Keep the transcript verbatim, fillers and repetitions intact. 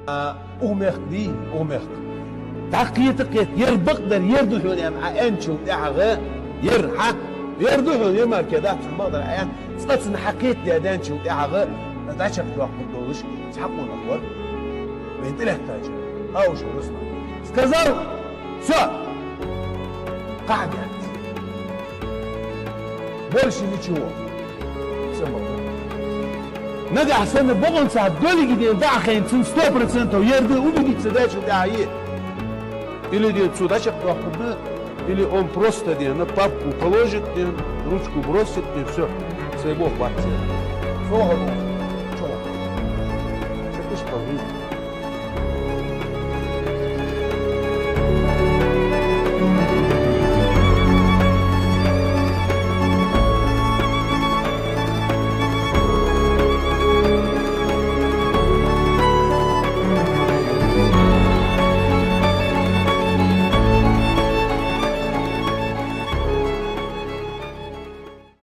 А, укх мехка дий, укх мехка. ДӀакхета, кхета, ер бакъдар, ер да хьона аьнна, Ӏа аьнначул тӀехьагӀа, ер, хьа, ер да хьона, ер мара кхы дац хьона бакъдар, Ӏа аьнна, цкъа цунна хьакхетадаь даьнначул тӀехьагӀа, дӀачакхдоаккхаргдолаш, цхьа къонах вар. Вайна тӀалаттача, а, уж Руслан. Сказал, всё. Кхы а дац. Больше ничего. Всё, молодец. Нагахь санна бокъонца долга дена дӀахайна, цунна сто процентов ер да убедиться даьчул тӀехьагӀа е. Или дена цо дӀачакхдоаккхаргда, или он просто дена папку положит, дена ручку бросит, и всё. Цай бох бац. Слава Богу. Чё? Чё ты что, блин?